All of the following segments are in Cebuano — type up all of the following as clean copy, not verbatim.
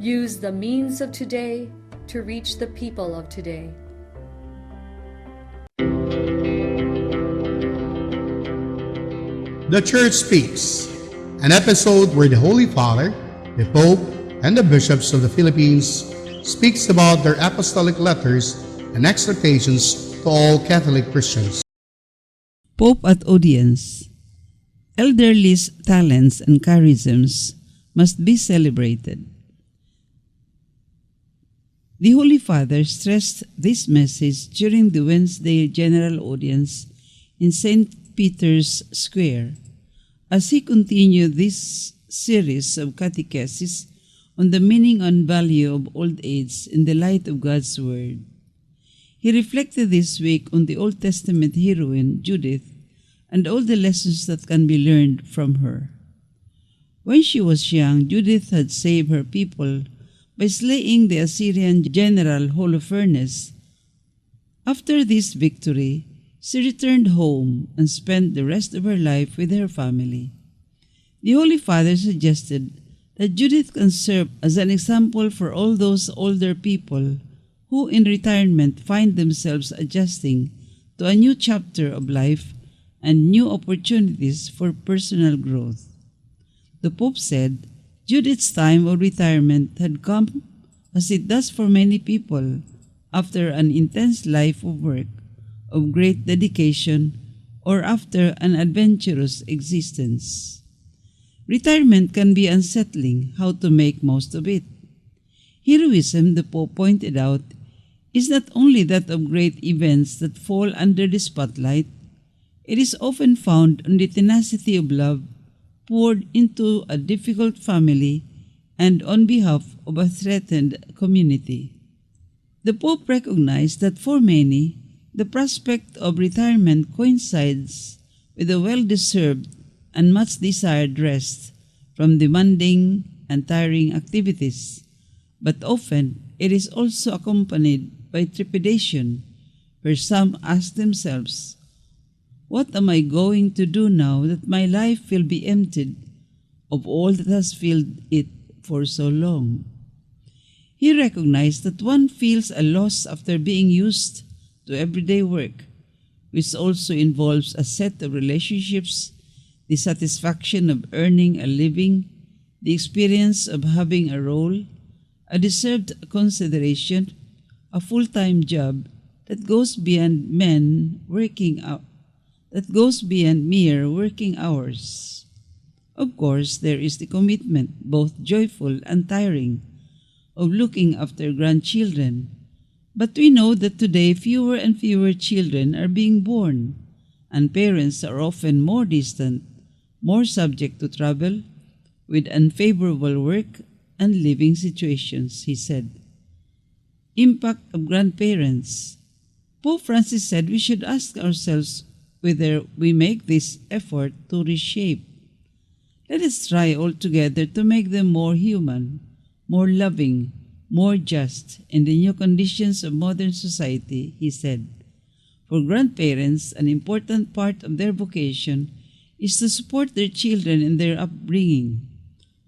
Use the means of today to reach the people of today. The Church Speaks, an episode where the Holy Father, the Pope, and the bishops of the Philippines speaks about their apostolic letters and exhortations to all Catholic Christians. Pope at audience. Elderly's talents and charisms must be celebrated. The Holy Father stressed this message during the Wednesday General Audience in St. Peter's Square as he continued this series of catechesis on the meaning and value of old age in the light of God's Word. He reflected this week on the Old Testament heroine Judith and all the lessons that can be learned from her. When she was young, Judith had saved her people by slaying the Assyrian general Holofernes. After this victory, she returned home and spent the rest of her life with her family. The Holy Father suggested that Judith can serve as an example for all those older people who in retirement find themselves adjusting to a new chapter of life and new opportunities for personal growth. The Pope said Judith's time of retirement had come, as it does for many people, after an intense life of work, of great dedication, or after an adventurous existence. Retirement can be unsettling, how to make most of it. Heroism, the Pope pointed out, is not only that of great events that fall under the spotlight, it is often found on the tenacity of love poured into a difficult family and on behalf of a threatened community. The Pope recognized that for many, the prospect of retirement coincides with a well deserved and much desired rest from demanding and tiring activities, but often it is also accompanied by trepidation, where some ask themselves, "What am I going to do now that my life will be emptied of all that has filled it for so long?" He recognized that one feels a loss after being used to everyday work, which also involves a set of relationships, the satisfaction of earning a living, the experience of having a role, a deserved consideration, a full-time job that goes beyond mere working hours. Of course, there is the commitment, both joyful and tiring, of looking after grandchildren. But we know that today fewer and fewer children are being born, and parents are often more distant, more subject to travel, with unfavorable work and living situations, he said. Impact of grandparents. Pope Francis said we should ask ourselves whether we make this effort to reshape. Let us try all together to make them more human, more loving, more just in the new conditions of modern society, he said. For grandparents, an important part of their vocation is to support their children in their upbringing.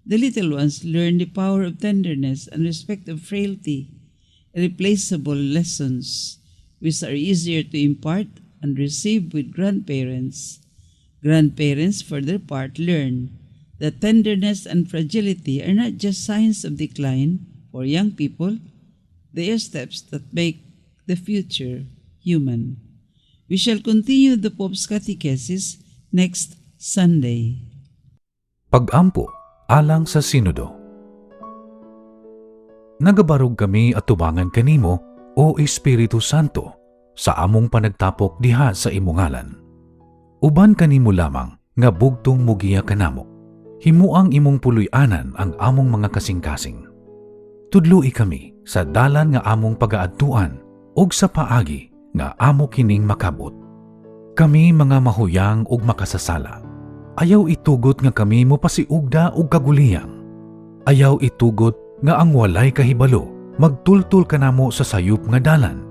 The little ones learn the power of tenderness and respect of frailty, irreplaceable lessons which are easier to impart and receive with grandparents. Grandparents, for their part, learn that tenderness and fragility are not just signs of decline for young people, they are steps that make the future human. We shall continue the Pope's catechesis next Sunday. Pag-ampo alang sa Sinodo. Nagabarog kami atubangan kanimo, O Espiritu Santo, sa among panagtapok diha sa imong ngalan. Uban kanimo lamang nga bugtong mugiya kanamo. Himuang imong puloy-anan ang among mga kasing-kasing. Tudloi kami sa dalan nga among pagaadtuan ug sa paagi nga amo kining makabot. Kami mga mahuyang ug makasasala. Ayaw itugot nga kami mopasiugda og kaguliyang. Ayaw itugot nga ang walay kahibalo magtultol kanamo sa sayop nga dalan.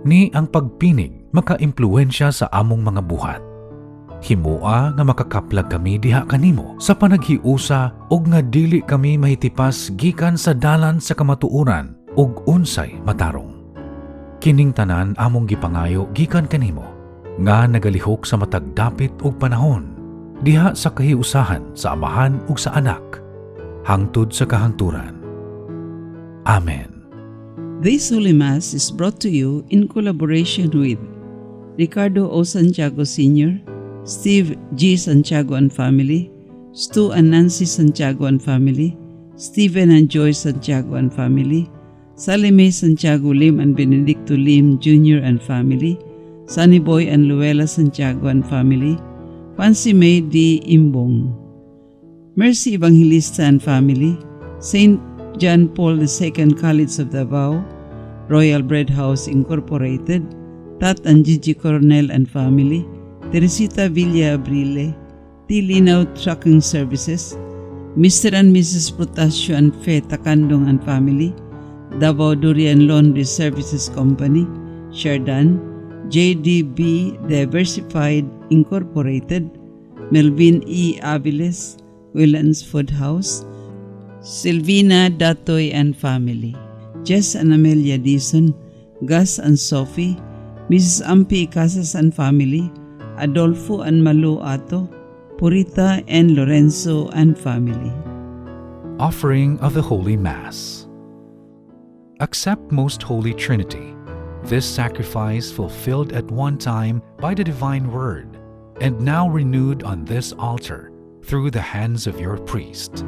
Ni ang pagpinig makaimpluwensya sa among mga buhat. Himoa nga makakaplag kami diha kanimo sa panaghiusa ug nga dili kami mahitipas gikan sa dalan sa kamatuoran ug unsay matarong. Kining tanan among gipangayo gikan kanimo nga nagalihok sa matag dapit ug panahon diha sa kahiusahan sa Amahan ug sa Anak hangtod sa kahangturan. Amen. This Holy Mass is brought to you in collaboration with Ricardo O. Santiago Sr., Steve G. Santiago and family, Stu and Nancy Santiago and family, Stephen and Joy Santiago and family, Salime Santiago Lim and Benedicto Lim Jr. and family, Sunny Boy and Luella Santiago and family, Fancy May D. Imbong, Mercy Evangelista and family, St. John Paul II College of Davao, Royal Bread House Incorporated, Tat and Gigi Coronel and family, Teresita Villa Abrile, T. Linaw Trucking Services, Mr. and Mrs. Protasio and Fe Takandong and family, Davao Durian Laundry Services Company, Shardan, JDB Diversified Incorporated, Melvin E. Aviles, Willands Food House, Silvina Datoy and family, Jess and Amelia Dison, Gus and Sophie, Mrs. Ampi Casas and family, Adolfo and Malu Ato, Purita and Lorenzo and family. Offering of the Holy Mass. Accept, Most Holy Trinity, this sacrifice fulfilled at one time by the Divine Word, and now renewed on this altar through the hands of your priest.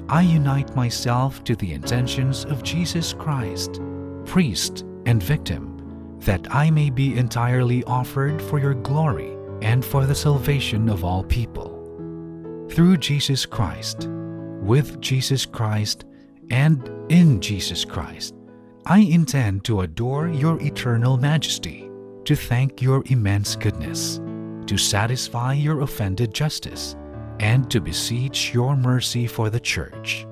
I unite myself to the intentions of Jesus Christ, priest and victim, that I may be entirely offered for your glory and for the salvation of all people. Through Jesus Christ, with Jesus Christ, and in Jesus Christ, I intend to adore your eternal majesty, to thank your immense goodness, to satisfy your offended justice, and to beseech your mercy for the Church,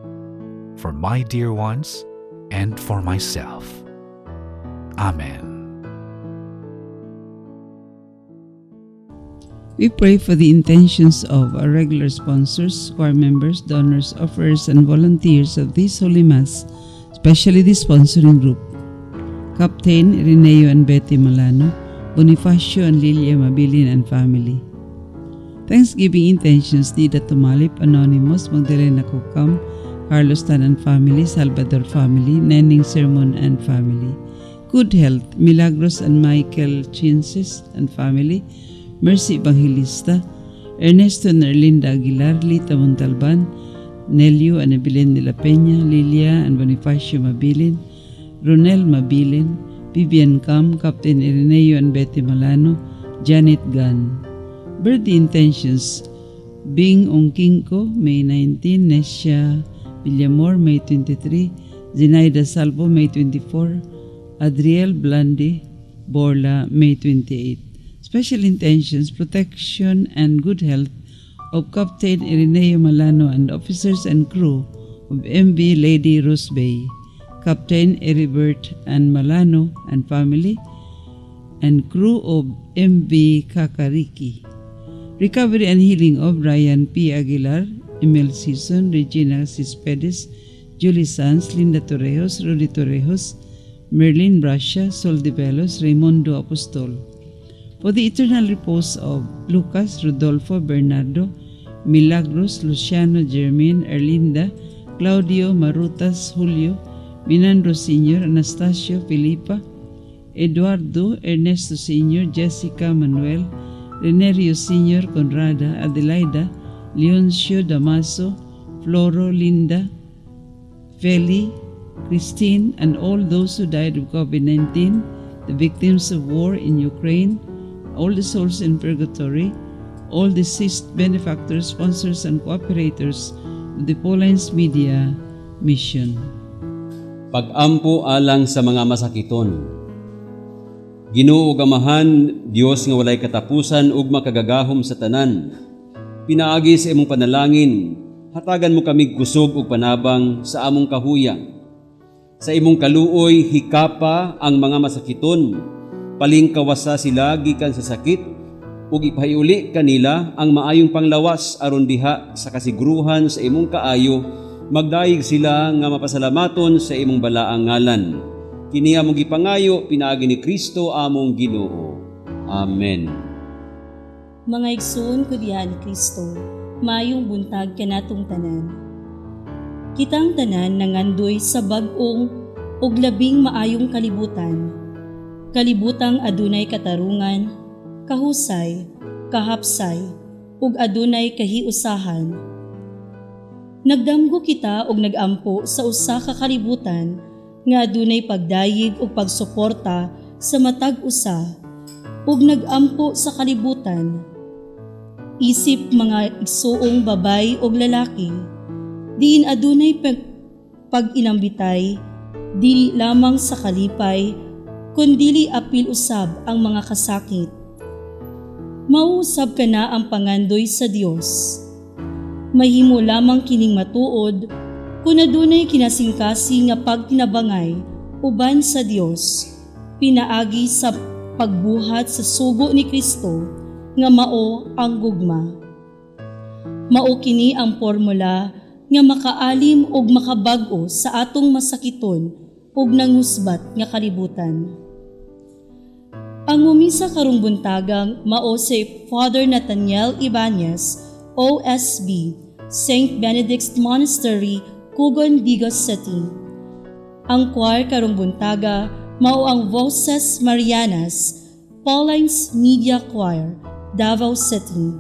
for my dear ones, and for myself. Amen. We pray for the intentions of our regular sponsors, choir members, donors, offerers, and volunteers of this Holy Mass, especially the sponsoring group. Captain Ireneo and Betty Malano, Bonifacio and Lilia Mabilin and family. Thanksgiving intentions: Dida Tumalip, Anonymous, Magdalena Kukam, Carlos Tan and family, Salvador family, Nenning Sermon and family. Good health, Milagros and Michael Chinses and family, Mercy Evangelista, Ernesto and Erlinda Aguilar, Lita Montalban, Nelio and Evelyn de la Peña, Lilia and Bonifacio Mabilin, Ronel Mabilin, Vivian Cam, Captain Ireneo and Betty Malano, Janet Gunn. Birthday intentions: Bing Ongkinko, May 19, Nesha Villamor, May 23, Zenaida Salvo, May 24, Adriel Blandi Borla, May 28. Special intentions: protection and good health of Captain Ireneo Malano and officers and crew of MV Lady Rose Bay, Captain Eribert and Malano and family, and crew of MV Kakariki. Recovery and healing of Ryan P. Aguilar, Emil Season, Regina Cispedes, Julie Sanz, Linda Torrijos, Rudy Torrijos, Merlin Brasha, Sol de Velos, Raimundo Apostol. For the eternal repose of Lucas, Rodolfo, Bernardo, Milagros, Luciano, Jermaine, Erlinda, Claudio, Marutas, Julio, Minandro Sr., Anastasio, Felipa, Eduardo, Ernesto Sr., Jessica, Manuel, Renerio Sr., Conrada, Adelaida, Leoncio, Damaso, Floro, Linda, Feli, Christine, and all those who died of COVID-19, the victims of war in Ukraine, all the souls in purgatory, all deceased benefactors, sponsors, and cooperators of the Paulines Media Mission. Pag-ampo alang sa mga masakiton. Ginoo ug Amahan, Dios nga walay katapusan ug makagagahom sa tanan. Pinaagi sa imong panalangin, hatagan mo kami kusog ug panabang sa among kahuyang. Sa imong kaluoy, hikapa ang mga masakiton, palingkawasa sila gikan sa sakit ug ipahiuli kanila ang maayong panglawas aron diha sa kasiguruhan sa imong kaayo magdayeg sila nga mapasalamaton sa imong balaang ngalan. Kini among gipangayo pinaagi ni Kristo among Ginoo. Amen. Mga igsoon ko diha ni Kristo, maayong buntag kanatong tanan. Kitang tanan nangandoy sa bag-ong ug labing maayong kalibutan. Kalibutang adunay katarungan, kahusay, kahapsay, ug adunay kahiusahan. Nagdamgo kita og nagampo sa usa ka kalibutan nga adunay pagdayeg ug pagsuporta sa matag usa ug nagampo sa kalibutan. Isip mga igsuong babay ug lalaki, diin adunay pag-inambitay, dili lamang sa kalipay, kundili apil usab ang mga kasakit. Mao usab kana ang pangandoy sa Dios. Mahimo lamang kining matuod kung adunay kinasingkasing nga pagtinabangay uban sa Dios, pinaagi sa pagbuhat sa sugo ni Kristo nga mao ang gugma. Mao kini ang formula nga makaalim ug makabag-o sa atong masakiton ug nangusbat nga kalibutan. Ang mumisa karong buntagang mao si Father Nathaniel Ibanez, OSB, St. Benedict's Monastery, Cugon, Digos City. Ang choir karong buntaga mao ang Voces Marianas, Paulines Media Choir, Davao City.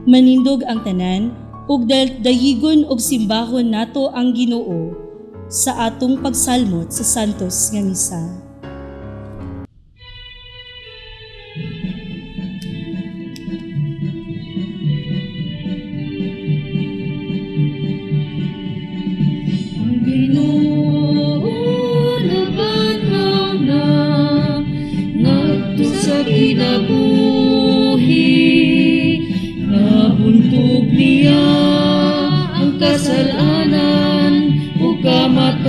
Manindog ang tanan ug dayigon og simbahon nato ang Ginoo sa atong pagsalmot sa Santos nga Misa. Ang Ginoo nabanhaw na ngadto sa kinabuhi, nabuntog niya ang kasalanan ug kamatayon.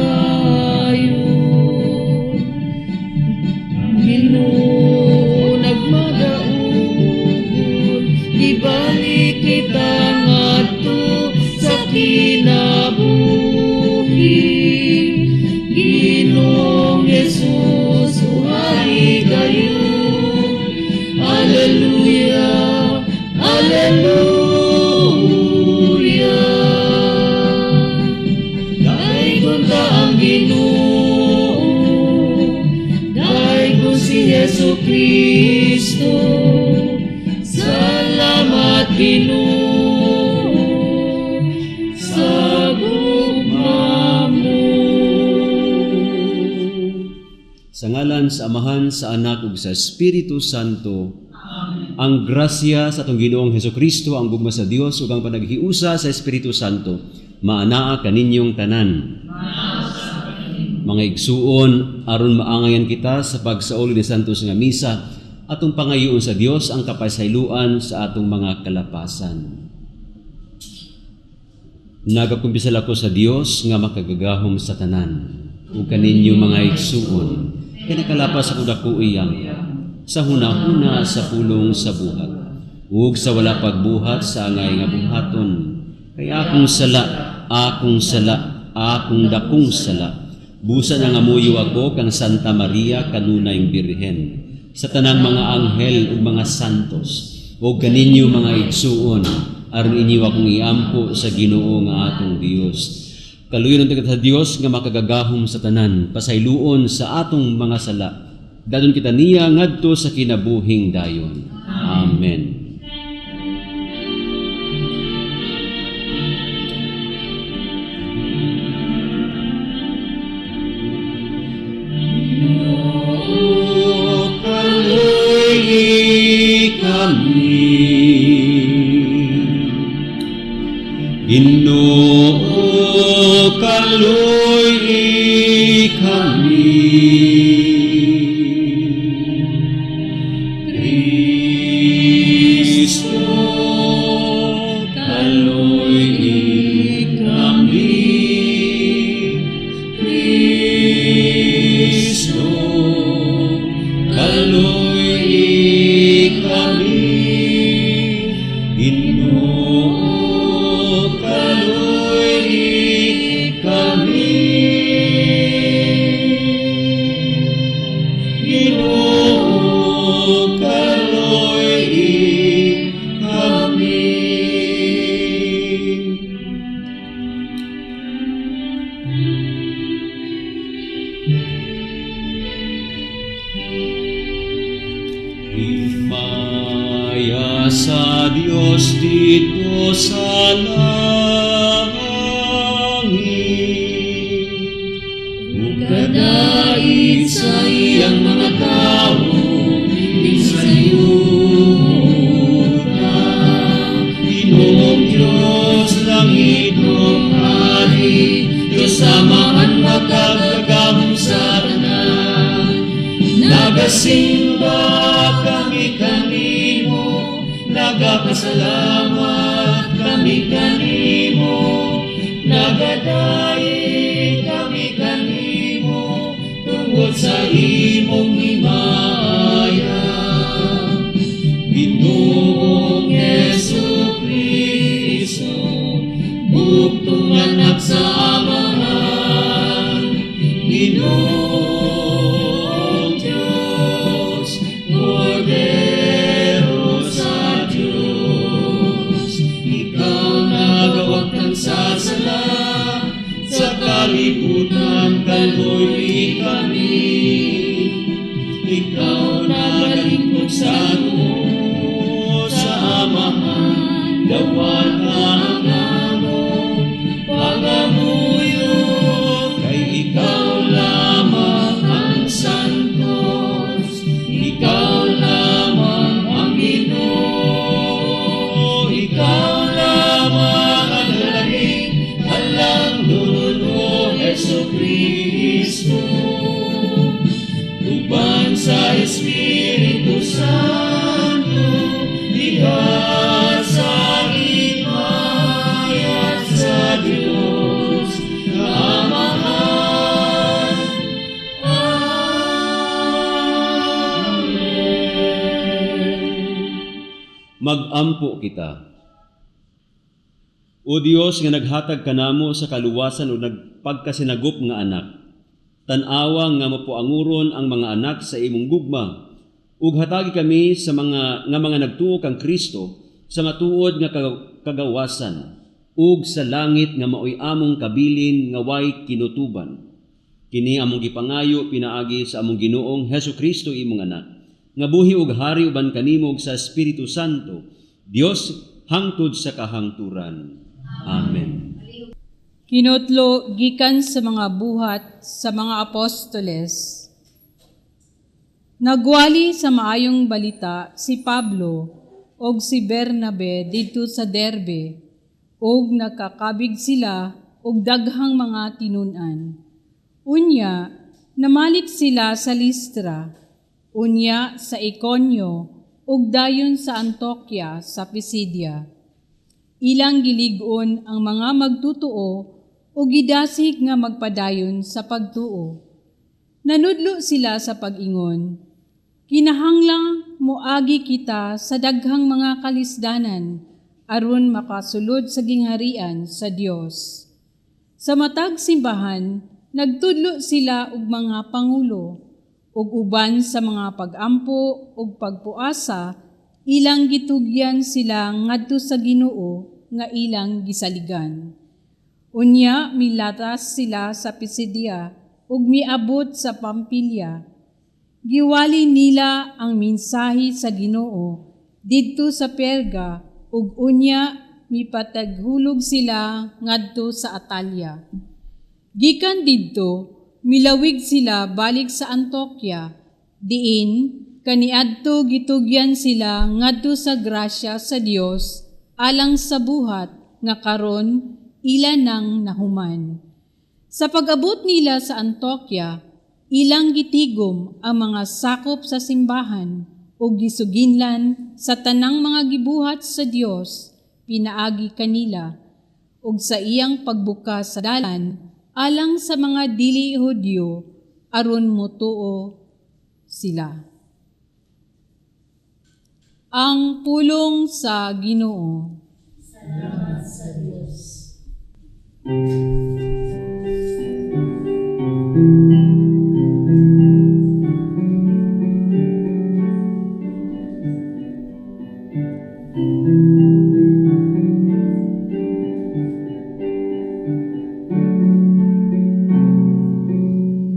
Ang Ginoo nagmadaogol, ibalik kita ngadto sa kinabuhi. Ginoong Jesus, uhayi gayon. Alleluia, Alleluia. Daygon ta ang Ginoo, daygon si Jesu Kristo. Salamat Ginoo sa gugma mo. Sa ngalan sa Amahan, sa Anak ug sa Espiritu Santo. Ang grasya sa atong Ginoong Hesukristo, ang gugma sa Dios ug ang panaghiusa sa Espiritu Santo maanaa kaninyong tanan. Mga igsuon, aron maangayan kita sa pagsauli ni Santos nga misa, atong pangayoon sa Dios ang kapasayloan sa atong mga kalapasan. Nagakumpisal ako sa Dios nga makagagahom sa tanan ug kaninyo mga igsuon, kay nakalapas ako dako iyang sa hunahuna, sa pulong, sa buhat ug sa wala pagbuhat sa angay nga buhaton, kay akong sala, akong sala, akong dakong sala. Busa na nga muyo ako kang Santa Maria kanunayng Birhen, sa tanang mga anghel ug mga santos, ug kaninyo mga igsuon, aron inyo akong iampo sa Ginoo nga atong Dios. Kaluyon ang sa Dios nga makagagahom sa tanan, pasayloon sa atong mga sala. Dadon kita niya ngadto sa kinabuhing dayon. Amen. Ginoo, kaluyi kami. Ginoo, kaluyi kami. Kristo, kaluyi kami. Kristo, kaluyi kami. Ginoo, kaluy-i kami. Ginoo, kaluy-i kami. Himaya sa Dios didto sa langit, ug kadait sa iyang mga tawo dinhi sa yuta. Ginoong Diyos, langitnong Hari, Diyos Amahan makagagahom sa tanan, nagasimba kami kanimo, nagapasalamat kami kanimo, nagadaig kami kanimo, tungod sa imong himaya. Ginoong Jesu-Cristo, bugtong anak sa Amahan, Ginoong Diyos, Kordero sa Diyos, ikaw nagawagtang sa sala sa kalibutan, kaluy-i kami. Ikaw nagalingkod sa atuo sa Amahan, dawata ang among pangamuyo, kay ikaw lamang ang santos, ikaw lamang ang Ginoo, ikaw lamang ang labing halangdon, O Jesu Cristo. Uban sa Espiritu Santo, diha sa himaya sa Dios Amahan. Amen. Magampo kita. O Dios nga naghatag kanamo sa kaluwasan o nagpagkasinagop nga anak, tan-awa nga mapuanguron ang mga anak sa imong gugma ug hatagi kami sa mga nga mga nagtuo kang Kristo sa matuod nga kagawasan ug sa langit nga maoy among kabilin nga way kinutuban. Kini among gipangayo pinaagi sa among Ginoong Hesus Kristo, imong anak, nga buhi ug hari uban kanimo ug sa Espiritu Santo, Dios hangtod sa kahangturan. Amen. Kinutlo gikan sa mga Buhat sa mga Apostoles. Nagwali sa maayong balita si Pablo og si Bernabe didto sa Derbe ug nakakabig sila og daghang mga tinun-an. Unya namalik sila sa Listra, unya sa Iconio ug dayon sa Antioquia sa Pisidia. Ilang gilig-on ang mga magtutuo ug gidasig nga magpadayon sa pagtuo. Nanudlo sila sa pag-ingon, "Kinahanglang moagi kita sa daghang mga kalisdanan aron makasulod sa gingharian sa Dios." Sa matag simbahan, nagtudlo sila og mga pangulo, ug uban sa mga pag-ampo ug pagpuasa, ilang gitugyan sila ngadto sa Ginoo nga ilang gisaligan. Unya milatas sila sa Pisidia ug miabot sa Pampilya. Giwali nila ang mensahe sa Ginoo didto sa Perga ug unya mipataghulog sila ngadto sa Atalia. Gikan didto, milawig sila balik sa Antioquia, diin kaniadto gitugyan sila ngadto sa grasya sa Dios alang sa buhat nga karon ila nang nahuman. Sa pag-abot nila sa Antioquia, ilang gitigom ang mga sakop sa simbahan ug gisuginlan sa tanang mga gibuhat sa Dios pinaagi kanila ug sa iyang pagbukas sa dalan alang sa mga dili Hudyo aron motuo sila. Ang pulong sa Ginoo. Salamat sa Dios.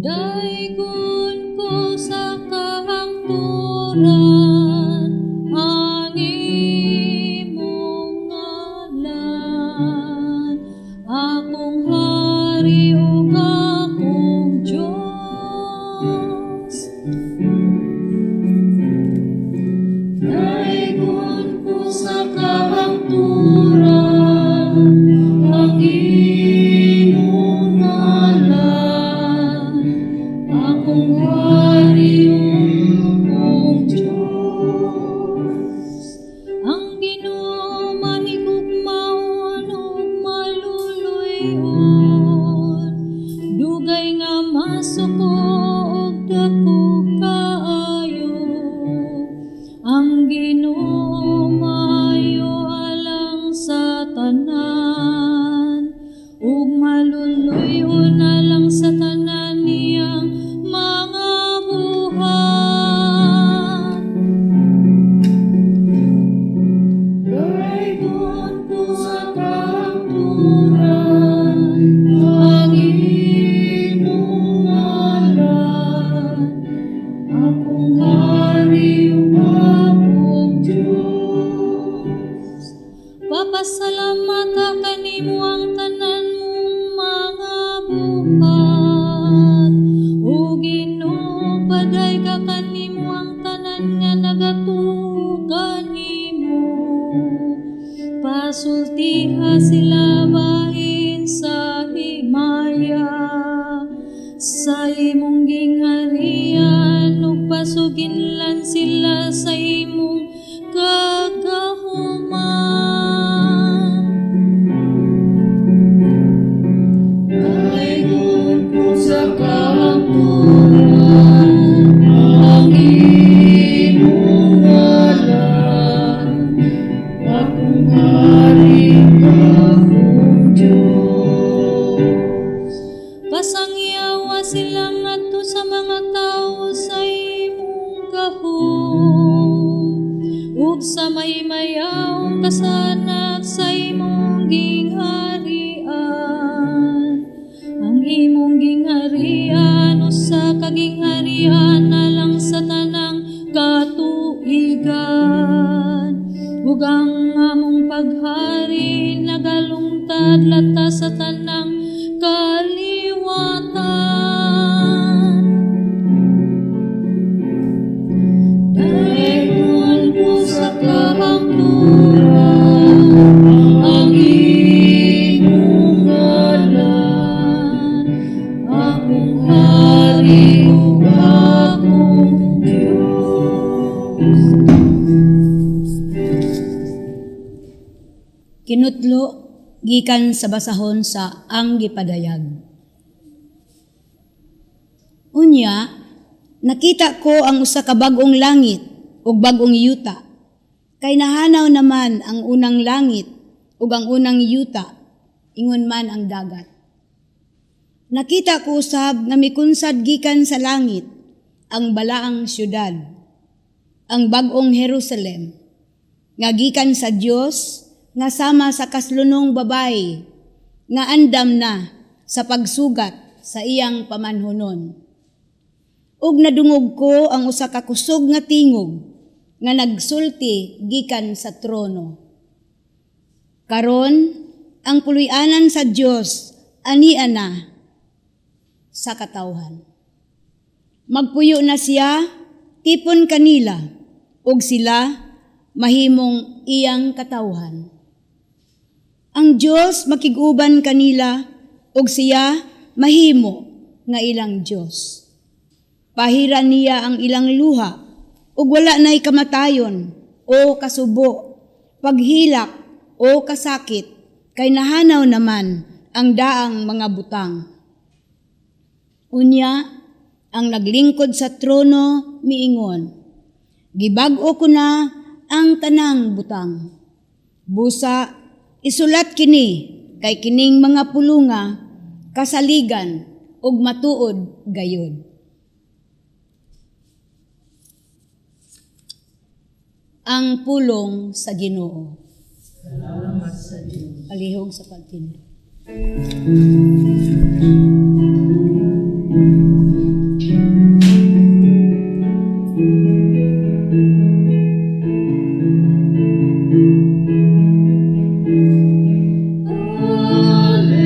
Daygon ko sa kahangturan ang imong ngalan, akong hari ug akong Dios. Daygon ko sa kahangturan ang imong ngalan, akong hari ug akong Dios. Ang Ginoo mahigugmaon ug maluluy-on, dugay nga masuko ug dako kaayo. Ang Ginoo maayo alang sa tanan, ug maluluy-on alang sa tanan niyang mga buhat. Daygon ko sa kahangturan ang imong ngalan, akong hari ug akong Dios. Papasalamata kanimo ang tanan mong mga buhat. O Ginoo, padayga kanimo ang tanan nga nagatuo kanimo. Pasultiha sila bahin sa himaya, sa imong gingharian, ug pasuginlan sila sa imong kagahuman. Daygon ko sa kahangturan ang imong ngalan, akong hari ug akong Dios. Pasangyawa sila ngadto sa mga tawo sa imong gahom, ug sa mahimayawong kasanag sa imong gingharian. Ang imong gingharian usa ka gingharian alang sa tanang katuigan, ug ang among paghari nagalungtad latas sa tanang kaliwatan. Daygon ko sa kahangturan ang imong ngalan, akong hari ug akong Dios. Kinutlo gikan sa basahon sa Ang Gipadayag. Unya, nakita ko ang usa ka bag-ong langit ug bag-ong yuta. Kay nahanaw naman ang unang langit ug ang unang yuta, ingon man ang dagat. Nakita ko usab nga mikunsad gikan sa langit ang balaang syudad, ang bag-ong Jerusalem, nga gikan sa Dios, nga sama sa kaslunong babayi, nga andam na sa pagsugat sa iyang pamanhonon. Ug nadungog ko ang usa ka kusog nga tingog nga nagsulti gikan sa trono. Karon, ang puloy-anan sa Dios ania na sa katawhan. Magpuyo na siya tipon kanila, ug sila mahimong iyang katawhan. Ang Dios makig-uban kanila, ug siya mahimo nga ilang Dios. Pahiran niya ang ilang luha, ug wala na'y kamatayon o kasubo, paghilak o kasakit, kay nahanaw naman ang daang mga butang. Unya, ang naglingkod sa trono miingon, gibag-o ko na ang tanang butang. Busa, isulat kini kay kining mga pulunga kasaligan ug matuod gayod. Ang pulong sa Ginoo. Salamat sa Dios. Palihog sa pagtinuod.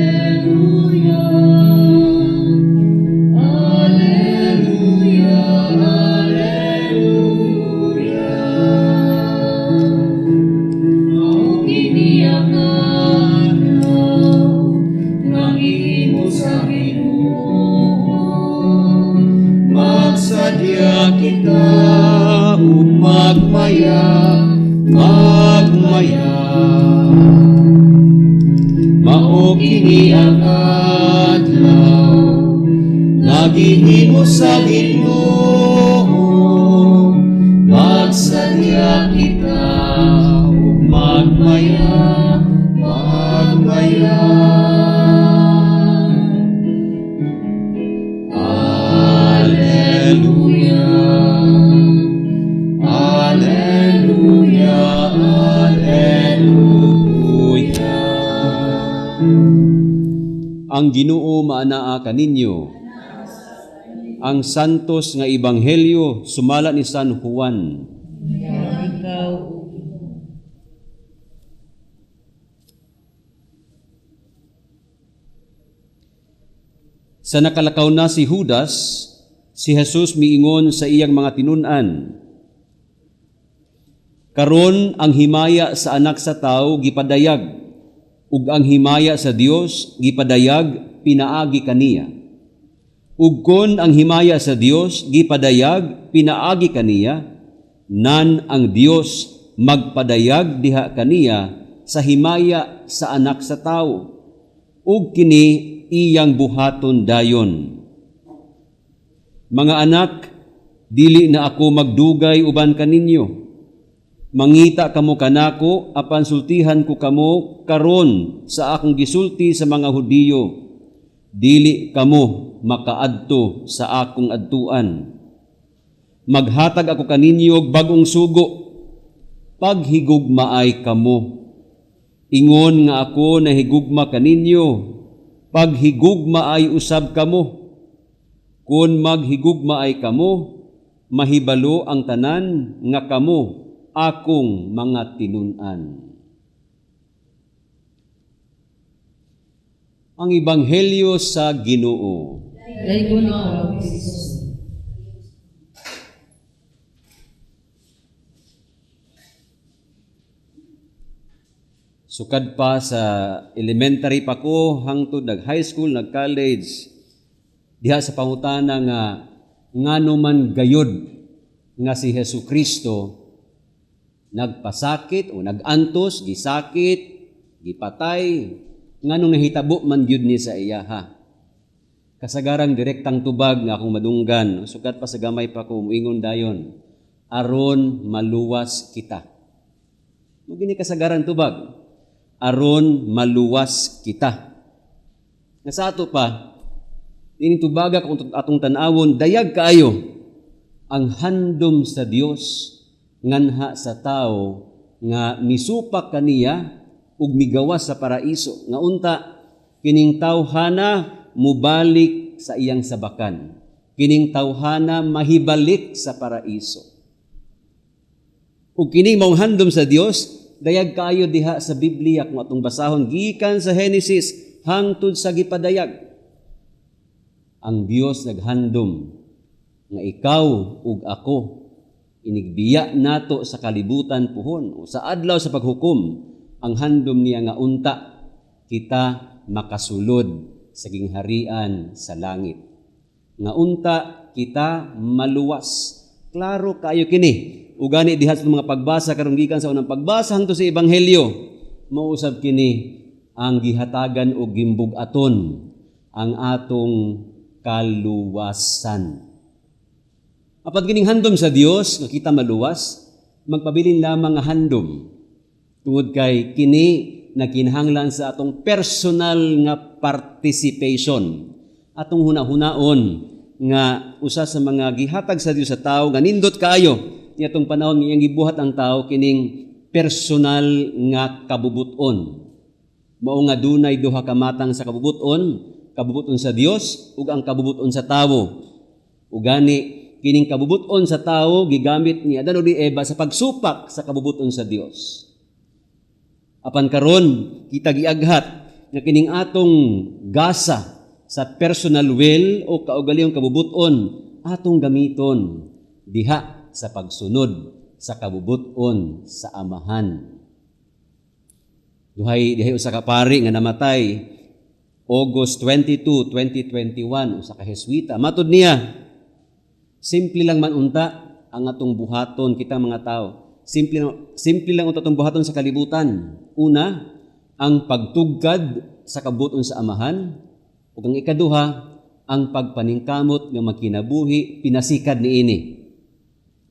Alleluia, Alleluia, Alleluia. Mao kini ang adlaw nga gihimo sa Ginoo. Magsadya kita ug magmaya, magmaya. Mao kini ang adlaw nga gihimo sa Ginoo. Magsadya kita ug magmaya, magmaya. Alleluia, Alleluia, Alleluia. Ang Ginoo maanaa kaninyo. Ang santos nga ebanghelyo sumala ni San Juan. Ikaw, O Sa nakalakaw na si Judas, si Jesus miingon sa iyang mga tinun-an. Karon ang himaya sa anak sa tao gipadayag, ug ang himaya sa Dios gipadayag pinaagi kaniya. Ug kon ang himaya sa Dios gipadayag pinaagi kaniya, nan ang Dios magpadayag diha kaniya sa himaya sa anak sa tao, ug kini iyang buhaton dayon. Mga anak, dili na ako magdugay uban kaninyo. Mangita kamo kanako apan sultihan ko kamo karon sa akong gisulti sa mga Hudiyo. Dili kamo makaadto sa akong adtuan. Maghatag ako kaninyo og bag-ong sugo. Paghigugmaay kamo. Ingon nga ako nahigugma kaninyo, paghigugmaay usab kamo. Kun maghigugmaay kamo, mahibalo ang tanan nga kamo akong mga tinun-an. Ang Ebanghelyo sa Ginoo. Daygon ikaw, Kristo. Sukad pa sa elementary pa ko hangtod nag high school, nag college, diha sa pangutana nga ngano man gayod nga si Hesus Kristo nagpasakit o nagantos, gisakit, gipatay, nganong nahitabo man gyud ni sa iya ha. Kasagarang direktang tubag nga akong madunggan, sukat pa sa gamay pa ko muingon dayon, aron maluwas kita. Mo gini kasagaran tubag, aron maluwas kita. Nga sa ato pa, ini tubaga kung atong tan-awon, dayag kaayo ang handom sa Dios nganha sa tao nga misupak kaniya ug migawas sa paraiso. Nga unta kining tawhana mubalik sa iyang sabakan. Kining tawhana mahibalik sa paraiso. Ug kining maong handom sa Dios, dayag kaayo diha sa Biblia kung atong basahon gikan sa Henesis hangtod sa gipadayag. Ang Dios naghandom nga ikaw ug ako inigbiya nato sa kalibutan puhon o sa adlaw sa paghukom, ang handom niya nga unta kita makasulod sa gingharian sa langit. Nga unta kita maluwas. Klaro kaayo kini. Ugani diha sa mga pagbasa karon gikan sa unang pagbasa hangtod sa ebanghelyo, mausab kini ang gihatagan og gimbug-aton ang atong kaluwasan. Apan kining handom sa Dios nga kita maluwas, magpabilin lamang nga handom tungod kay kini nakinahanglan sa atong personal nga participation, atong hunahunaon nga usa sa mga gihatag sa Dios sa tawo nga nindot kaayo niadtong panahon nga iyang gibuhat ang tawo, kining personal nga kabubuton. Mao nga dunay duha ka matang sa kabubuton, kabubuton sa Dios ug ang kabubuton sa tawo. Ugani kining kabubuton sa tawo gigamit ni Adan ug ni Eva sa pagsupak sa kabubuton sa Dios. Apan karon kita giaghat nga kining atong gasa sa personal will o kaugalingong kabubuton atong gamiton diha sa pagsunod sa kabubuton sa Amahan. Duhay dihay usa ka pari nga namatay August 22, 2021, usa ka Jesuita. Matud niya, simple lang man unta ang atong buhaton kitang mga tao. Simple, simple lang unta atong buhaton sa kalibutan. Una, ang pagtugkad sa kabubuton sa Amahan, ug ang ikaduha, ang pagpaningkamot nga magkinabuhi pinasikad niini.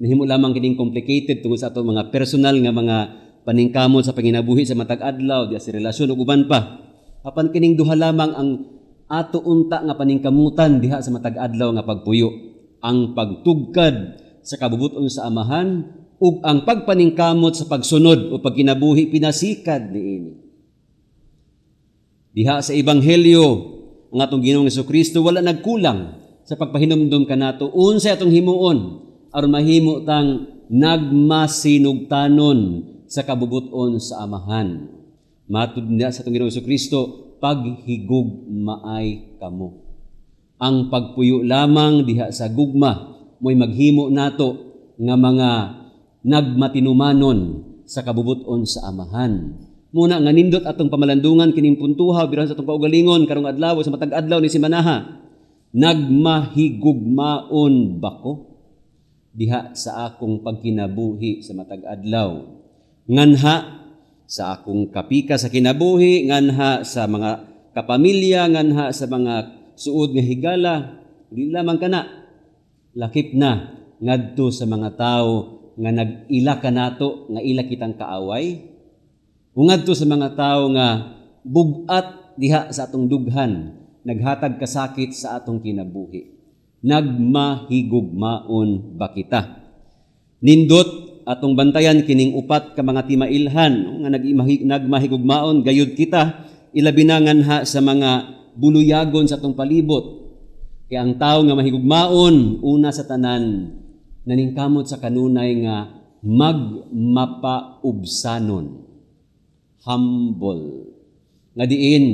Nahimo lamang kining complicated tungod sa atong mga personal nga mga paningkamot sa panginabuhi sa matag adlaw, diya sa relasyon ug uban pa. Apan kining duha lamang ang ato unta nga paningkamutan diha sa matag adlaw nga pagpuyo, ang pagtugkad sa kabubuton sa Amahan ug ang pagpaningkamot sa pagsunod o pagkinabuhi pinasikad niini. Diha sa Ebanghelyo, ang atong Ginoong Hesukristo wala nagkulang sa pagpahinumdom kanato unsay atong himuon aron mahimo tang nagmasinugtanon sa kabubuton sa Amahan. Matud niya sa atong Ginoong Hesukristo, paghigugmaay kamo. Ang pagpuyo lamang diha sa gugma mo'y maghimo nato nga mga nagmatinumanon sa kabubuton sa Amahan. Muna nga nindot atong pamalandungan kining puntuha bilang sa atong kaugalingon karong adlaw sa matag adlaw ni semanaha. Nagmahigugmaon ba ko diha sa akong pagkinabuhi sa matag adlaw? Nganha sa akong kapika sa kinabuhi, nganha sa mga kapamilya, nganha sa mga suod nga higala, di lamang kana, lakip na ngadto sa mga tawo nga nag-ila kanato, nga ila kitang kaaway, ug ngadto sa mga tawo nga bug-at diha sa atong dughan, naghatag kasakit sa atong kinabuhi. Nagmahigugmaon ba kita? Nindot atong bantayan kining upat ka mga timailhan nga nagmahigugmaon gayud kita, ilabi na nganha sa mga buluyagon sa atong palibot. Kaya ang tawo nga mahigugmaon, una sa tanan, naningkamot sa kanunay nga magmapaubsanon. Humble. Nga diin,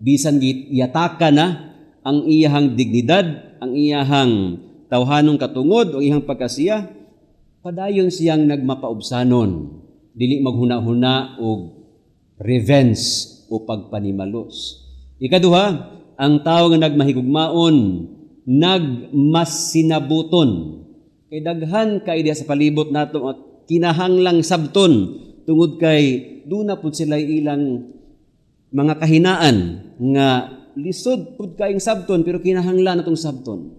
bisan yataka na ang iyahang dignidad, ang iyahang tawhanong katungod, ang iyahang pagkasiya, padayon siyang nagmapaubsanon. Dili maghuna-huna og revenge o pagpanimalos. Ikaduha, ang tao nga nagmahigugmaon, nagmasinabuton. Kay daghan kay diha sa palibot nato at kinahanglang sabton tungod kay duna pud sila ilang mga kahinaan nga lisod pud kaayong sabton pero kinahanglan atong sabton.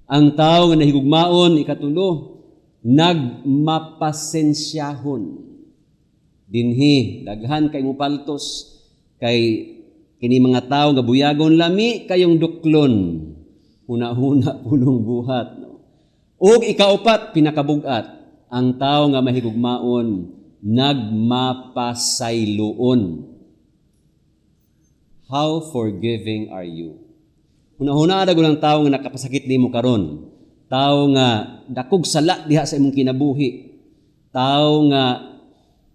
Ang tao nga nahigugmaon, ikatulo, nagmapasensyahon. Dinhi daghan kay mupaltos kay kini mga tawo nga buyagon lami kayong duklon, huna-huna pulong buhat, no? Ug ikaupat, pinakabugat, ang tao nga mahigugmaon nagmapasayloon. How forgiving are you? Huna-huna ra ang tao nga nakapasakit nimo karon, tao nga dakog sala diha sa imong kinabuhi, tao nga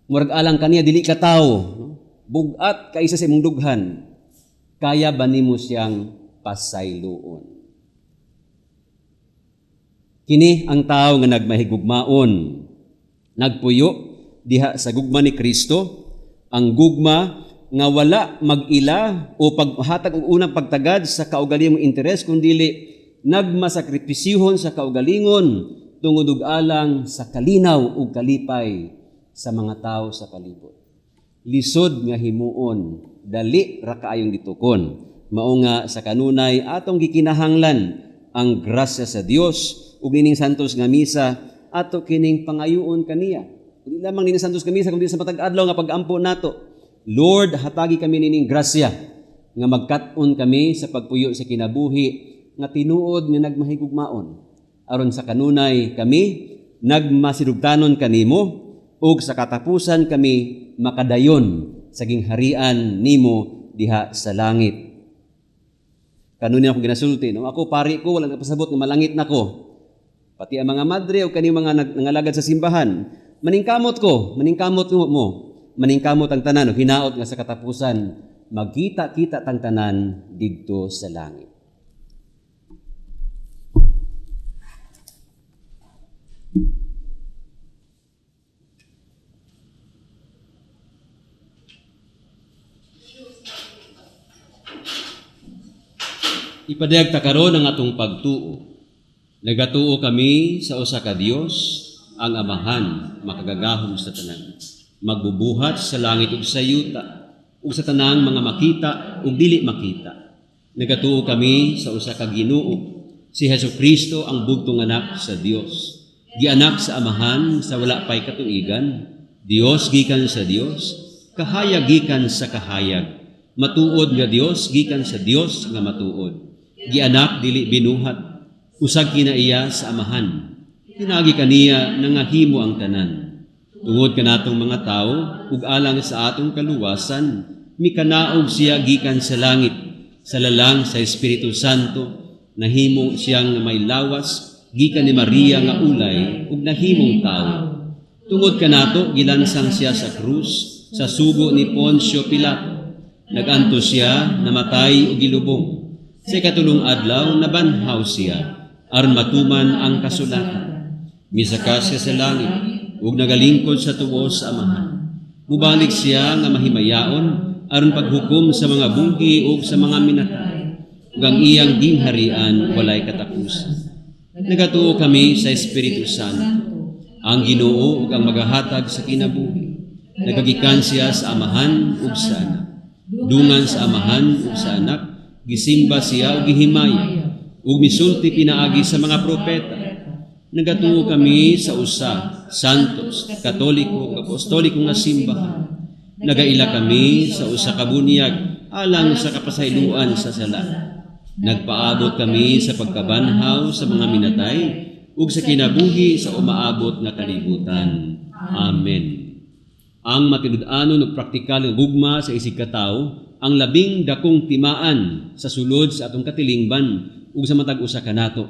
murag alang kaniya dili ka tawo, no? Bugat kaysa sa imong dughan, kaya ba nimo siyang pasayloon? Kini ang tao nga nagmahigugmaon, nagpuyo diha sa gugma ni Kristo, ang gugma nga wala mag-ila o paghatag og unang pagtagad sa kaugalingong interes, kundili nagmasakripisihon sa kaugalingon tungod og alang sa kalinaw ug kalipay sa mga tawo sa palibot. Lisod nga himuon, dali ra kaayong gitukon. Mao nga sa kanunay atong gikinahanglan ang grasya sa Dios ug nining santos nga misa ato kining pangayoon kaniya. Kundi lamang nini Santos nga misa kundi sa matag adlaw nga pag-ampo nato. Lord, hatagi kami nining grasya nga magkat-on kami sa pagpuyo sa kinabuhi nga tinuod nga nagmahigugmaon. Aron sa kanunay kami nagmasinugtanon kanimo ug sa katapusan kami makadayon sa gingharian nimo diha sa langit. Kanunay akong ginasulti, no? Ako pari ko, wala nagpasabot nga malangit nako. Pati ang mga madre o kani mga nangalagad sa simbahan, maningkamot ko, maningkamot mo, maningkamot ang tanan, o hinaot nga sa katapusan, magkita-kita tang tanan didto sa langit. Ipadayag ta karon ang atong pagtuo. Nagatuo kami sa usa ka Dios, ang Amahan, makagagahom sa tanan, magbubuhat sa langit ug sa yuta, ug sa tanang mga makita ug dili makita. Nagatuo kami sa usa ka Ginoo, si Hesukristo ang bugtong anak sa Dios. Gianak sa Amahan sa wala pay katuigan, Dios gikan sa Dios, kahayag gikan sa kahayag, matuod nga Dios gikan sa Dios nga matuod. Gianak dili binuhat, usag kinaiya sa Amahan. Pinagi kaniya nangahimo ang tanan. Tungod kanatong mga tawo ug alang sa atong kaluwasan, mikanaog siya gikan sa langit, sa lalang sa Espiritu Santo, nahimo siyang may lawas gikan ni Maria nga ulay ug nahimong tawo. Tungod kanato gilansang siya sa krus sa sugo ni Poncio Pilato. Naganto siya, namatay ug gilubong. Sa ikatulong adlaw nabanhaw siya aron matuman ang kasulatan. Misaka siya sa langit ug nagalingkod sa tuos sa Amahan. Mubalik siya nga mahimayaon aron paghukom sa mga buhi ug sa mga minatay. Ug ang iyang gingharian walay katapusan. Nagatuo kami sa Espiritu Santo, ang Ginoo ug ang magahatag sa kinabuhi. Nagagikan siya sa Amahan ug sa Anak. Dungan sa Amahan ug sa Anak, gisimba siya ug gihimaya, ug misulti pinaagi sa mga propeta. Nagatuo kami sa usa, santos, katoliko ug apostoliko nga simbahan. Nagaila kami sa usa ka bunyag alang sa kapasayloan sa sala. Nagpaabot kami sa pagkabanhaw sa mga minatay ug sa kinabuhi sa umaabot nga kalibutan. Amen. Ang matinud-anon ug praktikal nga gugma sa isig katawo ang labing dakong timaan sa sulod sa atong katilingban ug sa matag usa kanato.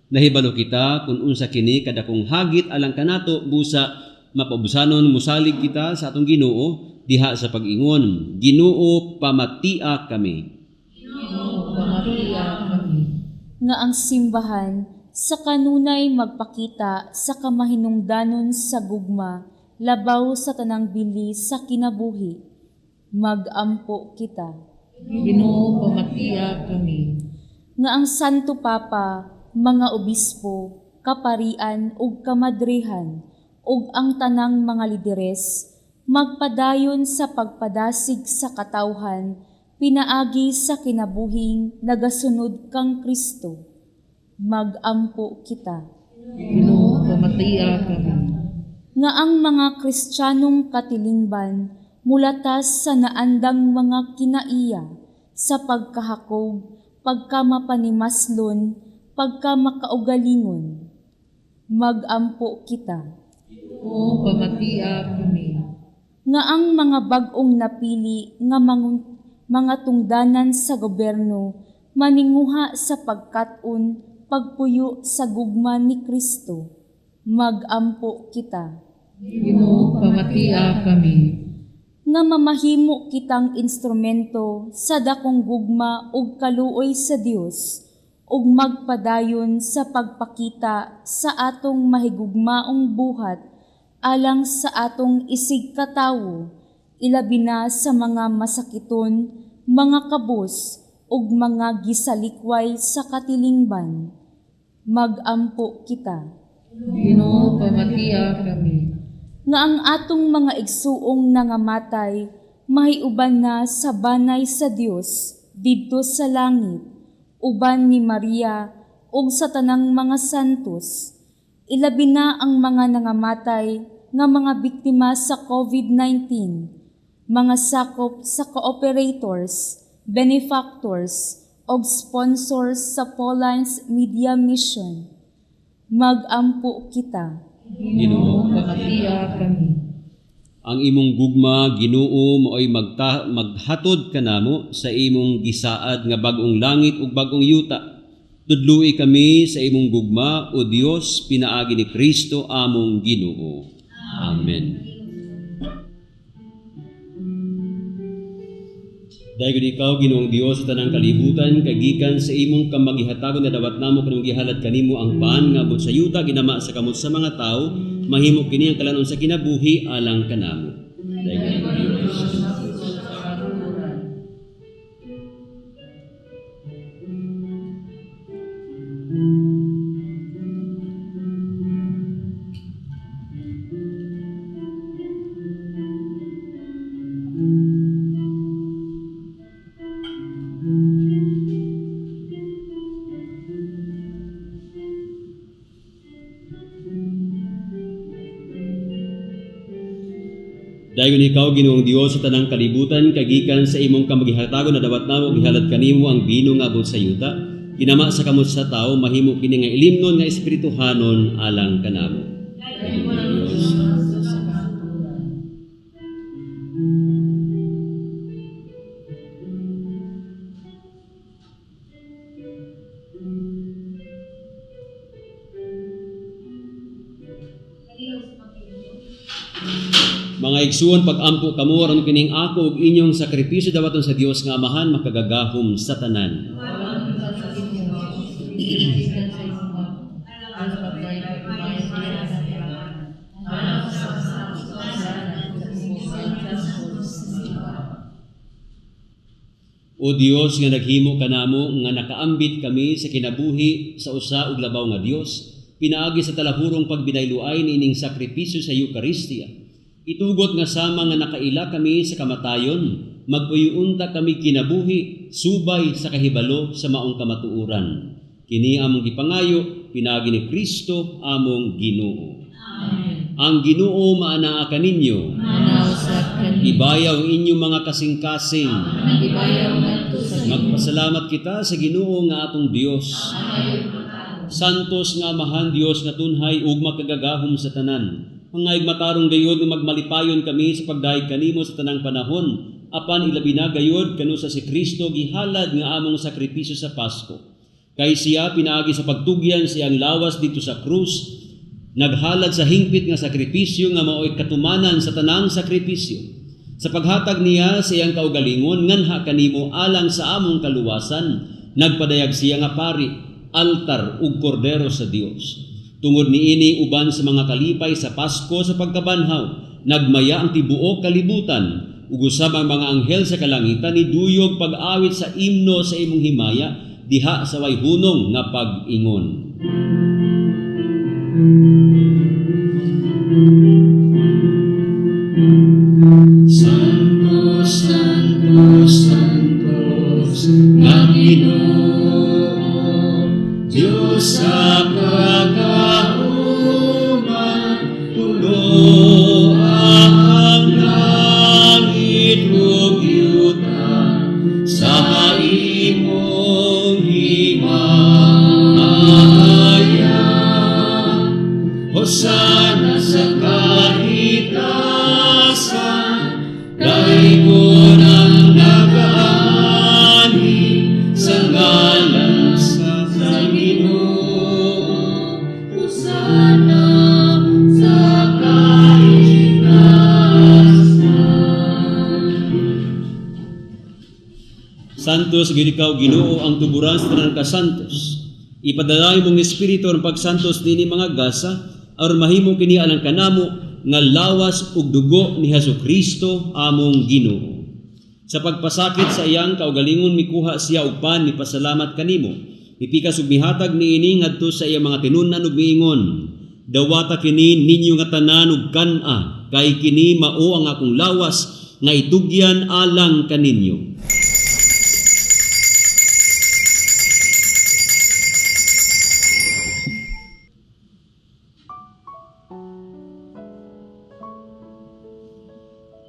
Nahibalo kita kung unsa kini kadakong hagit alang kanato busa mapaubusanon musalig kita sa atong Ginoo diha sa pag-ingon, Ginoo, pamatia kami. Ginoo, pamatia kami. Nga ang simbahan sa kanunay magpakita sa kamahinungdanon sa gugma labaw sa tanang bili sa kinabuhi. Magampo kita. Ginoo, pamatia kami. Nga ang Santo Papa, mga obispo, kaparian ug kamadrihan ug ang tanang mga lideres magpadayon sa pagpadasig sa katawhan pinaagi sa kinabuhing nagasunod kang Kristo. Magampo kita. Ginoo, pamatia kami. Nga ang mga Kristiyanong katilingban mulatas sa naandang mga kinaiya sa pagkahakog, pagkamapanimaslon, pagkamakaugalingon. Magampo kita. O pamatia kami. Nga ang mga bag-ong napili nga mga tungdanan sa gobyerno maninguha sa pagkat-on, pagpuyo sa gugma ni Kristo. Magampo kita. Ginoo, pamatia kami. Nga mamahimo kitang instrumento sa dakong gugma ug kaluoy sa Dios ug magpadayon sa pagpakita sa atong mahigugmaong buhat alang sa atong isig katawo, ilabi na sa mga masakiton, mga kabus ug mga gisalikway sa katilingban. Magampo kita. Ginoo, pamatia kami. Nga ang atong mga igsuong nangamatay mahiuban na sa banay sa Dios didto sa langit, uban ni Maria ug sa tanang mga santos, ilabi na ang mga nangamatay nga mga biktima sa COVID-19, mga sakop sa cooperators, benefactors, og sponsors sa Paulines Media Mission. Mag-ampo kita. Ginoo, pamatia kami. Ang imong gugma, Ginoo, maoy maghatod kanamo sa imong gisaad nga bag-ong langit ug bag-ong yuta. Tudloi kami sa imong gugma, o Dios, pinaagi ni Kristo among Ginoo. Amen. Dayon ikaw, Ginoong Dios, sa tanang kalibutan, kagikan sa imong kamagihatagon na dawat namo kanang gihalad kanimo ang pan nga abot sa yuta ginama sa kamot sa mga tawo, mahimo kini ang kalanon sa kinabuhi alang kanamo. Dayon Dios. Dayon ikaw, Ginoong Dios, sa tanang kalibutan, kagikan sa imong kamagihatagon na dawat namo gihalad kanimo ang bino nga abot sa yuta, ginama sa kamot sa tawo, mahimo kini nga ilimnon nga espirituhanon alang kanamo. Dayon Dios. Mga igsuon, pag-ampo kamo aron kining ako ug inyong sakripisyo dawaton sa Dios nga Amahan makagagahom sa tanan. O Dios nga naghimo kanamo nga nakaambit kami sa kinabuhi sa usa ug labaw nga Dios, pinaagi sa talahurong pagbinayluay niining sakripisyo sa Eucharistia. Itugot nga sama nga nakaila kami sa kamatayon, magpuyuunta kami kinabuhi, subay sa kahibalo sa maong kamatuoran. Kini among gipangayo, pinaagi ni Kristo among Ginoo. Amen. Ang Ginoo maanaa kaninyo. Ibayaw ang inyong mga kasing-kasing. Magpasalamat kita sa Ginoo nga atong Dios. Santos nga Amahan Dios nga tunhay ug makagagahom sa tanan. Hangayog matarong gayod nga magmalipayon kami sa pagdayeg kanimo sa tanang panahon, apan ilabi na gayod kanu sa si Kristo gihalad nga among sakripisyo sa Pasko. Kay siya pinaagi sa pagtugyan siyang lawas dito sa krus, naghalad sa hingpit nga sakripisyo nga mao'y katumanan sa tanang sakripisyo. Sa paghatag niya sa iyang kaugalingon nganha kanimo alang sa among kaluwasan, nagpadayag siya nga pari, altar ug kordero sa Dios. Tungod niini uban sa mga kalipay sa Pasko sa pagkabanhaw, nagmaya ang tibuok kalibutan, ug usab ang mga anghel sa kalangitan niduyog pag-awit sa imno sa imong himaya diha sa way hunong nga pag-ingon. Santo, Santo, Santos, nga Ginoo, Diyos sa kagahuman, puno ang langit ug yuta sa imong himaya. Hosana sa kahitasan, daygon ang nagaani sa ngalan sa Ginoo. Hosana sa kahitasan. Santos, gid ikaw Ginoo ang tuburan sa tanang kasantos. Ipadala imong espiritu ang pagsantos nini mga gasa aron mahimo kini alang kanamo nga lawas ug dugo ni Hesus Kristo among Ginoo. Sa pagpasakit sa iyang kaugalingon mikuha siya og pan mipasalamat kanimo. Mipikas ug mihatag niini ngadto sa iyang mga tinun-an ug miingon, dawata kini ninyo nga tanan ug kan-a, kay kini mao ang akong lawas nga itugyan alang kaninyo.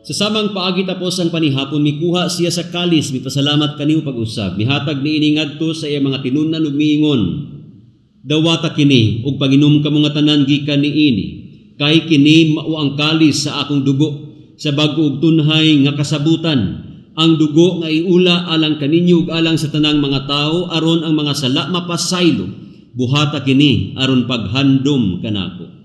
Sa samang paagi tapos ang panihapon, mikuha siya sa kalis, mipasalamat kanimo pag-usab, mihatag niini ngadto sa iyang mga tinun-an ug miingon: Dawata kini ug panginom kamo nga tanan gikan niini, kay kini mao ang kalis sa akong dugo sa bag-o ug tunhay nga kasabutan, ang dugo nga iula alang kaninyo ug alang sa tanang mga tawo aron ang mga sala mapasaylo. Buhata kini aron paghandom kanako.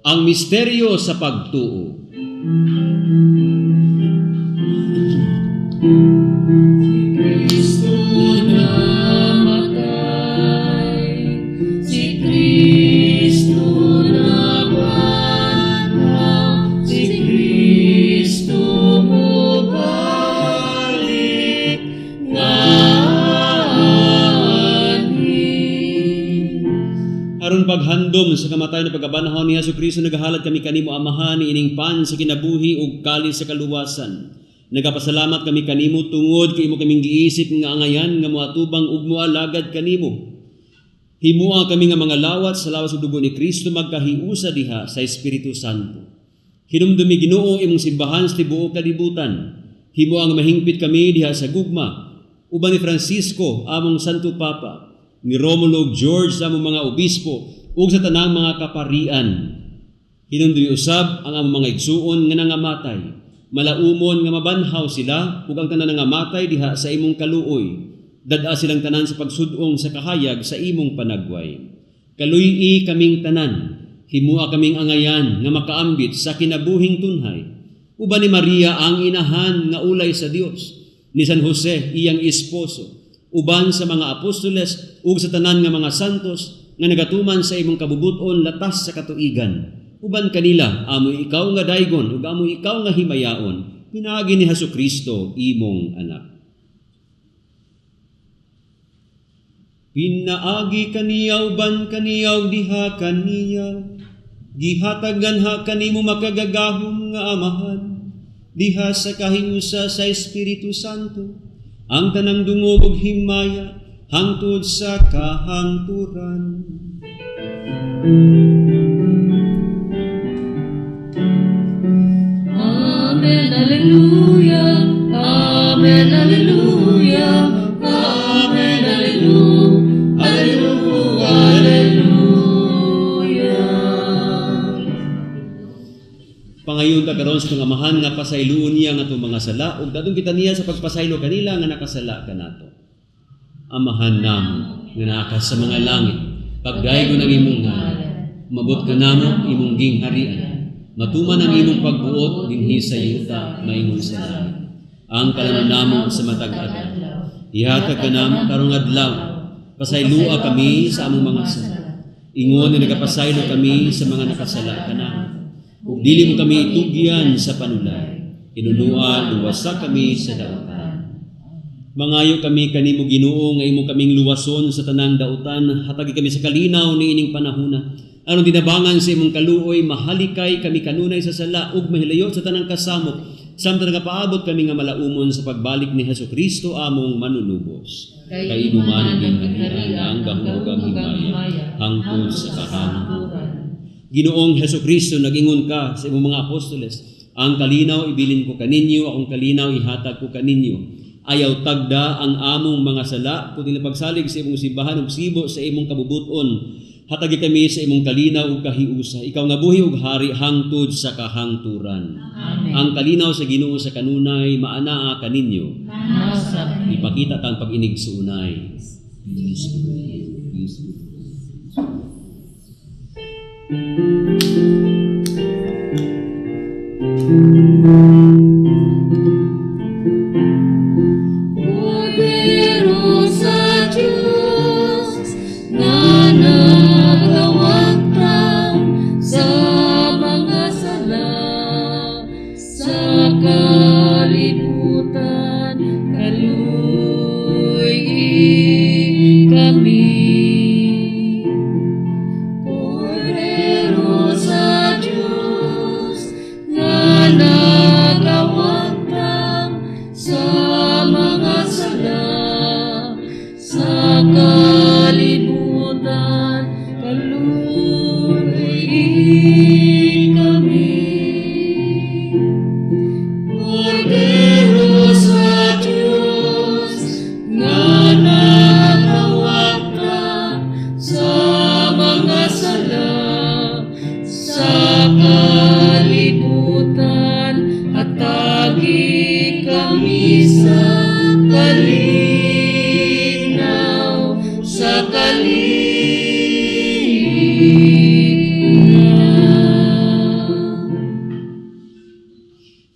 Ang misteryo sa pagtuo. Si Kristo namatay, si Kristo nabanhaw, si Kristo mobalik nga aanhi. Aron paghandom sa kamatayon na pagkabanhaw ni Hesus Kristo, nagahalad kami kanimo, Amahan, ining pan sa kinabuhi ug kalis sa kaluwasan. Nagapasalamat kami kanimo tungod kay imo kaming giisip nga angayan nga moatubang ug moalagad kanimo. Himua kami nga mga lawat sa lawas ug dugo ni Kristo magkahiusa diha sa Espiritu Santo. Hinumdumi, Ginoo, imong simbahan sa tibuok kalibutan. Himua nga mahingpit kami diha sa gugma uban ni Francisco among Santo Papa, ni Romulo ug George sa among mga obispo ug sa tanang mga kaparian. Hinumdumi usab ang among mga igsuon nga nangamatay. Malaumon nga mabanhaw sila ug ang tanan nangamatay diha sa imong kaluoy. Dad-a silang tanan sa pagsud-ong sa kahayag sa imong panagway. Kaluy-i kaming tanan, himua kaming angayan nga makaambit sa kinabuhing tunhay. Uban ni Maria ang inahan nga ulay sa Dios, ni San Jose iyang esposo, uban sa mga apostoles ug sa tanan nga mga santos nga nagatuman sa imong kabubuton latas sa katuigan. Uban kanila amoy ikaw nga daygon ug amoy ikaw nga himayaon, pinaagi ni Hesus Kristo imong anak. Pinaagi kaniya uban kaniya ug diha kaniya, gihatagan ha kanimo makagagahom nga Amahan, diha sa kahiusa sa Espiritu Santo, ang tanang dungog ug himaya hangtod sa kahangturan. Amen, Alleluia, Amen, Alleluia, Amen, Alleluia, Alleluia, Alleluia. Pangayon ta karon sa itong Amahan nga pasayloon niya ang atong mga sala ug dadong kita niya sa pagpasaylo kanila nga nakasala kanato. Amahan namo nga naa ka sa mga langit, pagdaygon ang imong ngalan, mabot kanamo imong gingharian, matuman ang imong pagbuot dinhi sa yuta maingon sa langit. Ang kalanon namo sa matag adlaw, ihatag kanamo karong adlaw, pasaylua kami sa among mga sala, ingon nga nagapasaylo kami sa mga nakasala kanamo. Ug dili mo kami itugyan sa panulay, hinunua luwasa kami sa dautan. Mangayo kami kanimo, Ginoo, nga imo kaming luwason sa tanang dautan, hatagi kami sa kalinaw niining panahuna. Aron dinabangan sa imong kaluoy, mahalikay kami kanunay sa sala ug mahilayo sa tanang kasamok, samtang nagapaabot kami nga malaumon sa pagbalik ni Hesus Kristo among manunubos. Kay imo man ang gingharian, ang gahom ug ang himaya, hangtod sa kahangturan. Ginoong Hesus Kristo, nag-ingon ka sa imong mga apostoles, ang kalinaw ibilin ko kaninyo, akong kalinaw ihatag ko kaninyo. Ayaw tagda ang among mga sala, kundi pagsalig sa imong simbahan ug sibo sa imong kabubuton. Hatagi kami sa imong kalinaw ug kahiusa. Ikaw nga buhi ug hari hangtod sa kahangturan. Amen. Ang kalinaw sa Ginoo sa kanunay maanaa kaninyo. Ipakita kang pag-inig suunay. Peace be with you. Peace be with you. Kordero sa Diyos nga nagawagtang sa mga sala sa kalibutan, kaluy-i kami. Kordero sa Diyos nga nagawagtang sa Kalinaw, sa kalinaw.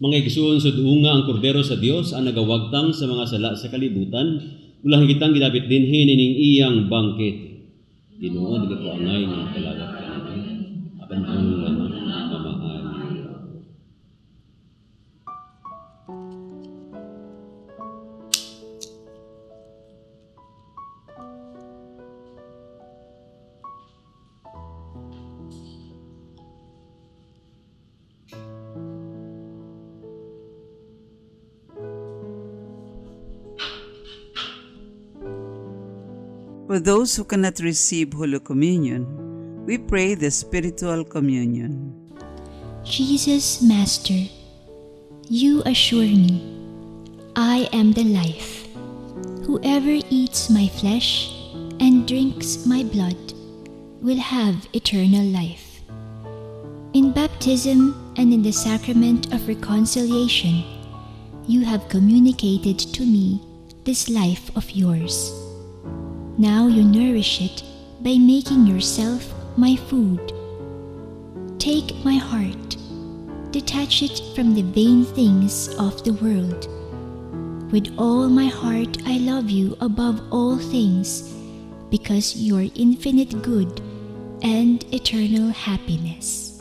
Mga igsuon, sud-unga ang Kordero sa Dios ang nagawagtang sa mga sala sa kalibutan. Ulahin kitang gidapit dinhi nining iyang bangkete. Ginoo, dili ko angay nga kalawat kanimo. Apan ang lamang mamaayo. For those who cannot receive Holy Communion, we pray the Spiritual Communion. Jesus, Master, you assure me, I am the life. Whoever eats my flesh and drinks my blood will have eternal life. In baptism and in the sacrament of reconciliation, you have communicated to me this life of yours. Now you nourish it by making yourself my food. Take my heart, detach it from the vain things of the world. With all my heart I love you above all things, because you are infinite good and eternal happiness.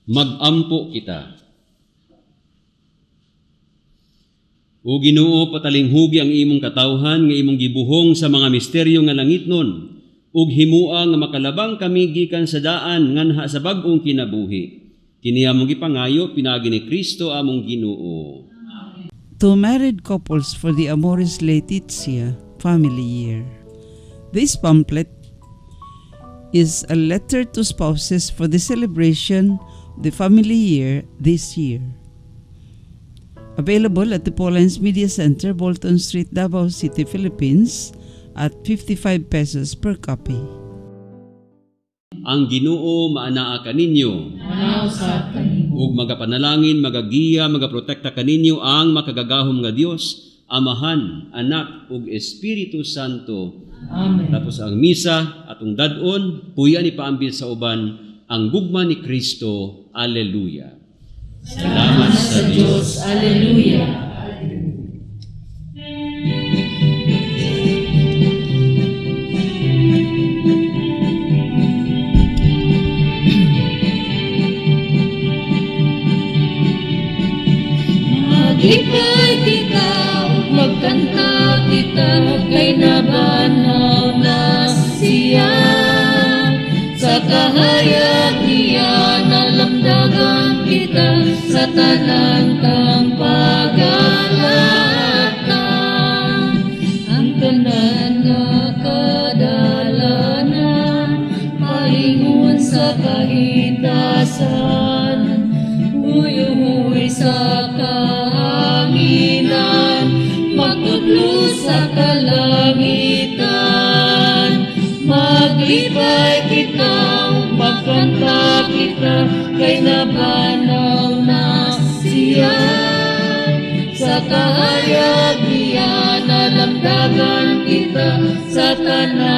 Mag-ampo kita. O Ginoo, patalinghugi ang imong katawhan nga imong gibuhong sa mga misteryo nga langitnon, ug himua nga makalabang kami gikan sa daan nganha sa bag-ong kinabuhi. Kini among gipangayo pinaagi ni Kristo among Ginoo. To married couples for the Amoris Laetitia Family Year. This pamphlet is a letter to spouses for the celebration of the family year this year. Available at the Paulines Media Center, Bolton Street, Davao City, Philippines at 55 pesos per copy. Ang Ginoo maanaa kaninyo. Manaw sa kanimo. Ug magapanalangin, magagiya, magaprotekta kaninyo ang makagagahom nga Dios, Amahan, Anak ug Espiritu Santo. Amen. Tapos ang misa atong dad-on, puyan ipaambil sa uban ang gugma ni Kristo. Alleluia. Salamat sa Diyos. Alleluia. Maglipay kita, magkanta kita, kay nabanhaw na siya. Sa kahayag niya, nalamdagan kita sa tanan tang pagalatan. Ang tanan nga kadalanan, paingon sa kahitasan, huyuhoy sa kahanginan, magtudlo sa kalangitan. Maglipay kita, magkanta kita, kay nabanaw na siya. Sa kahayag niya, nalamdagan kita sa tanan.